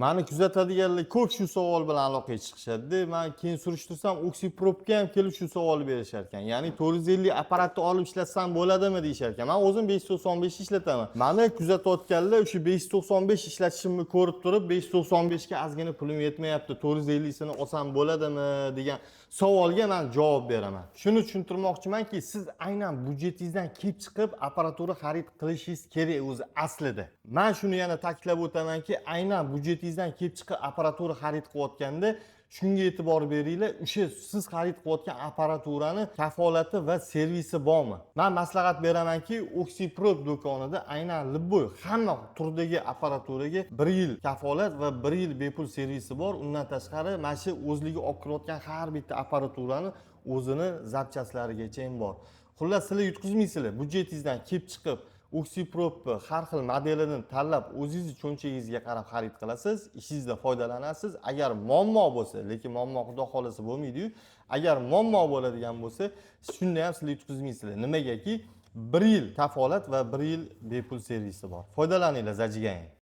Mani kuzatadiganlar ko'p shu savol bilan aloqaga chiqishadi. Man keyin surishtirsam, Oxiprobga ham kelib shu savolni berishar ekan. Ya'ni 450 apparatni olib ishlatsam bo'ladimi, deyishar ekan. Man o'zim 595 ishlataman. Mani kuzatayotganlar o'sha 595 ishlatishimni ko'rib turib, 595 ga ozgina pulim yetmayapti, 450 sini olsam bo'ladimi, degan savolga man javob beraman. Shuni tushuntirmoqchimanki, siz aynan byudjetingizdan kelib chiqib apparatura xarid qilishingiz kerak o'zi aslida. Man shuni yana ta'kidlab o'tamanki, aynan byudjetingizdan kelib chiqib apparatura xarid qilayotganda shunga e'tibor beringlar: o'sha siz xarid qilayotgan apparaturani kafolati va servisi bormi? Man maslahat beramanki, Oxiprob do'konida aynan любой, hamma turdagi apparaturaga 1 yil kafolat va 1 yil bepul servisi bor. Undan tashqari, mana shu o'zligi olib kirayotgan har bitta apparaturani o'zini запчасть larigacha ham bor. Xullas, sizlar yutqizmaysizlar. Byudjetingizdan kelib chiqib Oxiprobni har xil modelini tanlab, o'zingizni cho'ntagingizga qarab xarid qilasiz, ishingizda foydalanasiz. Agar muammo bo'lsa, lekin muammo, xudo xohlasa, bo'lmaydiyu, agar muammo bo'ladigan bo'lsa, shunda ham sizlar yutqizmaysizlar. Nimagaki, 1 yil kafolat va 1 yil bepul servisi bor. Foydalaninglar, зажигание.